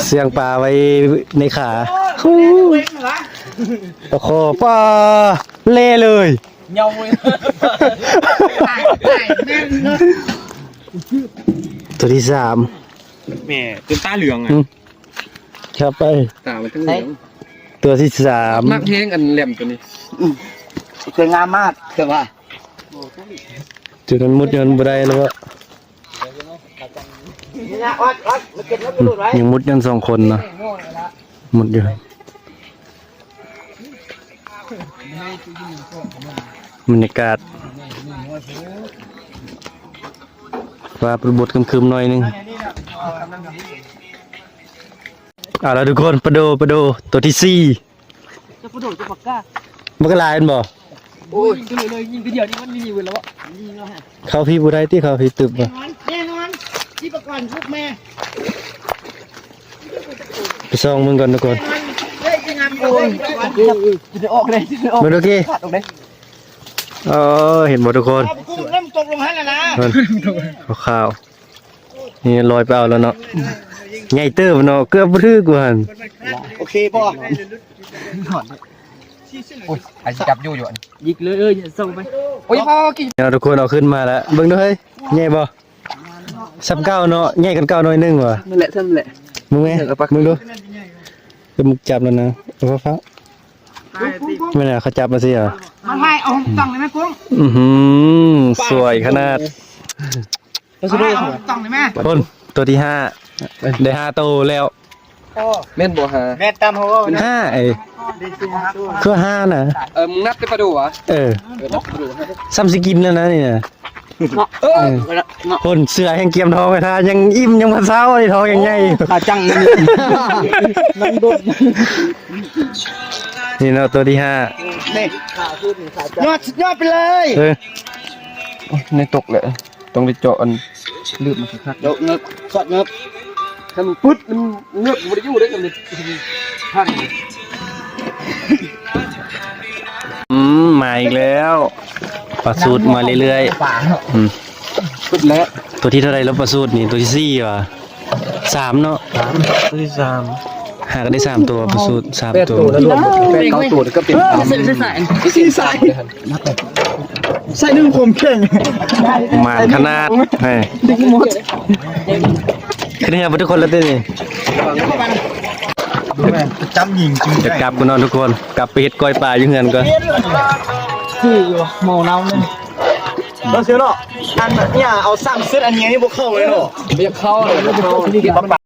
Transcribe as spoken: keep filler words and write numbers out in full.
เสียงปลาไว้ในขา โอ้โห ปลาเล่เลย เงาเลย ตัวที่สาม แม่จนตาเหลืองอ่ะ อืม ครับไป ตามันทั้งเหลือง ตัวที่สาม นักแฮงอันแหลมตัวนี้ อืม สวยงามมาก แต่ว่า จุดนั้นมุดยังบ่ได้แล้วอะ นี่นะ ออด ออด มาเก็บแล้วไปโหลดไว้ ยังมุดกันสองคนเนาะ มุดอยู่ บรรยากาศ ว่าเป็นบทครึมๆหน่อยหนึง เอาละทุกคน ปลาโด ปลาโด ตัวที่สี่ จะปลาโดดจะปากกา มันก็หลายอันบ่ โอ้ย ยิงเลยเลย ยิงทีเดียวนี่มันมีอยู่แล้วอะ เข้าพี่บ่ได้ติ เข้าพี่ตึบบ่ แน่นอน ที่ประกอนทุกแม่ ไปส่องมึงก่อนทุกคน เฮ้ย จะงามโอ้ย จะออกเลย จะออก มาดูกี้ ขาดออกเลย เออ เห็นบ่ทุกคน เอากุ้งน้ำตกลงให้แล้วนะ มันขาวๆ นี่ลอยไปเอาแล้วเนาะ ใหญ่เติบเนาะ เกือบบ่ถืกว่าหั่น โอเคบ่ โอ้ย ไอ้สิจับอยู่อยู่อัน ยิกเลย เออ อย่าส่งไป โอ้ย พอกิน เอาทุกคนเอาขึ้นมาแล้ว เบิ่งดูเฮ้ย ใหญ่บ่ ส่ำเก่าเนาะ ใหญ่กันเก่าหน่อยหนึงว่ะ นั่นแหละ นั่นแหละ มึงแม่ เออ เอาปะ มึงดู เดี๋ยวมึงจับแล้วนะ เอาฟ้าๆ ไม่นะ เขาจับมาสิเหรอ มาให้เอาตังค์เลยไหมกุ้ง อือหือ สวยขนาด เอาตังค์เลยไหม คน ตัวที่ห้า ได้ห้าโตแล้ว แม่นบ่ฮะ แม่นตามเขาว่านะ ห้า ไอ้ คือห้าน่ะ เออ มึงนับแต่ปลาดูวะ เออ เออ นับปลาดูฮะ ซ้ำสิกินแล้วนะนี่นะ เออ เออ คนเสือแห่งเกียมทองไปทานยังอิ่มยังบ่เซาเลย ท้องยังใหญ่ ขาจังนี่ นั่งดม นี่เนาะ ตัวที่ห้า นี่ ยอด สุดยอดไปเลย เออ โอ้ย ในตกเลย ต้องไปเจาะอัน ลืมมันสักพัก เดี๋ยวเงิบ สอดเงิบ ถ้ามันปึ๊ด มันเงิบ มันบ่ได้อยู่ได้กับมัน พัง อืม มาอีกแล้ว ปลาสูตรมาเรื่อยๆ ปลาเนาะ อืม ปึ๊ดแล้ว ตัวที่เท่าไหร่แล้วปลาสูตรนี่ ตัวที่สี่ว่ะ สามเนาะ สาม ตัวที่สาม หาก็ได้สามตัว ปลาสูตรสาม แปด ตัว ตัวแล้วรวม แปด เก้า ตัวก็เป็นสาม สี่สาย สี่สาย ใส่หนึ่งคมแข่ง หมานขนาด เฮ้ย ดึงหมด ขึ้นเฮือนไปทุกคนแล้วตินี่ จำยิงจริง จะกลับกันเนาะทุกคน กลับไปเฮ็ดก้อยปลาอยู่เฮือนก่อน สี่อยู่ เมาน้ำเลย เราเสียเนาะ อันเนี่ย เอาสร้างเซตอันนี้นี่บ่เข้าเลยเนาะ ไม่เข้าเลย ไม่เข้า